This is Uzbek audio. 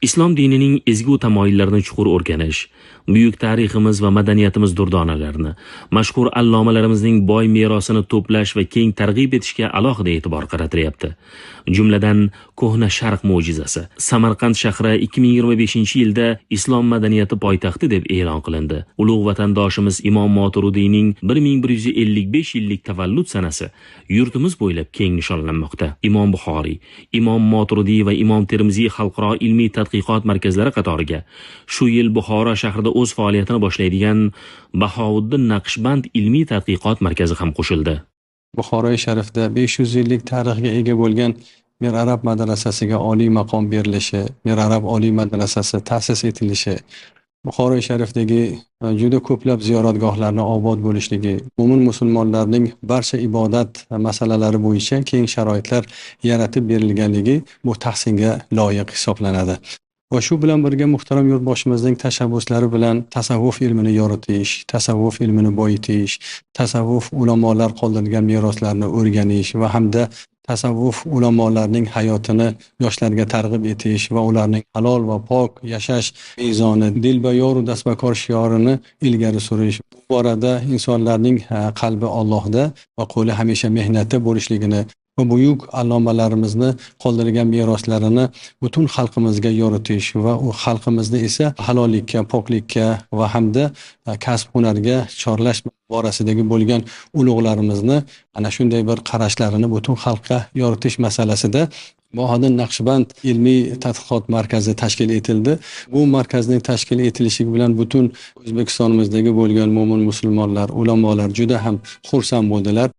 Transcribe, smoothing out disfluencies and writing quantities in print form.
Islom dinining ezgu tamoyillarini chuqur o'rganish, buyuk tariximiz va madaniyatimiz durdonalarini, mashhur allomalarimizning boy merosini to'plash va keng targ'ib etishga alohida e'tibor qaratilyapti. Jumladan, ko'hna sharq mo'jizasi Samarqand shahri 2025-yilda Islom madaniyati poytaxti deb e'lon qilindi. Ulug' vatandoshimiz Imom Moturudiyning 1155 yillik tavallud sanasi yurtimiz bo'ylab keng nishonlanmoqda. Imom Buxoriy, Imom Moturudiy va Imom Termiziy xalqaro ilmiy tadqiqot markazlari qatoriga shu yil Buxoro shahrida o'z faoliyatini boshlaydigan Bahouddin Naqshband ilmiy tadqiqot markazi ham qo'shildi. Buxoroi sharifda 500 yillik tarixga ega bo'lgan Mir Arab madrasasiga oliy maqom berilishi, Mir Arab oliy madrasasi ta'sis etilishi, Buxoroi sharifdagi juda ko'plab ziyoratgohlarni obod bo'lishligi, mo'min musulmonlarning barcha ibodat masalalari bo'yicha keng sharoitlar yaratib berilganligi bu tahsinga loyiq hisoblanadi. Va shu bilan birga muhtaram yurtboshimizning tashabbuslari bilan tasavvuf ilmini yoritish, tasavvuf ilmini boyitish, tasavvuf ulamolar qoldirgan meroslarni o'rganish va hamda tasavvuf ulamolarining hayotini yoshlarga targ'ib etish va ularning halol va pok yashash mezoni, dilbayoru dastbakor shiorini ilgari surish, bu borada insonlarning qalbi Allohda va qo'li hamisha mehnatda bo'lishligini va buyuk allomalarimizni qoldirgan meroslarini butun xalqimizga yoritish va u xalqimizni esa halollikka, poklikka va hamda kasb hunarga chorlash borasidagi bo'lgan ulug'larimizni ana shunday bir qarashlarini butun xalqqa yoritish masalasida Bahouddin Naqshband ilmiy tadqiqot markazi tashkil etildi. Bu markazning tashkil etilishi bilan butun O'zbekistonimizdagi bo'lgan mo'min musulmonlar, ulamolar juda ham xursand bo'ldilar.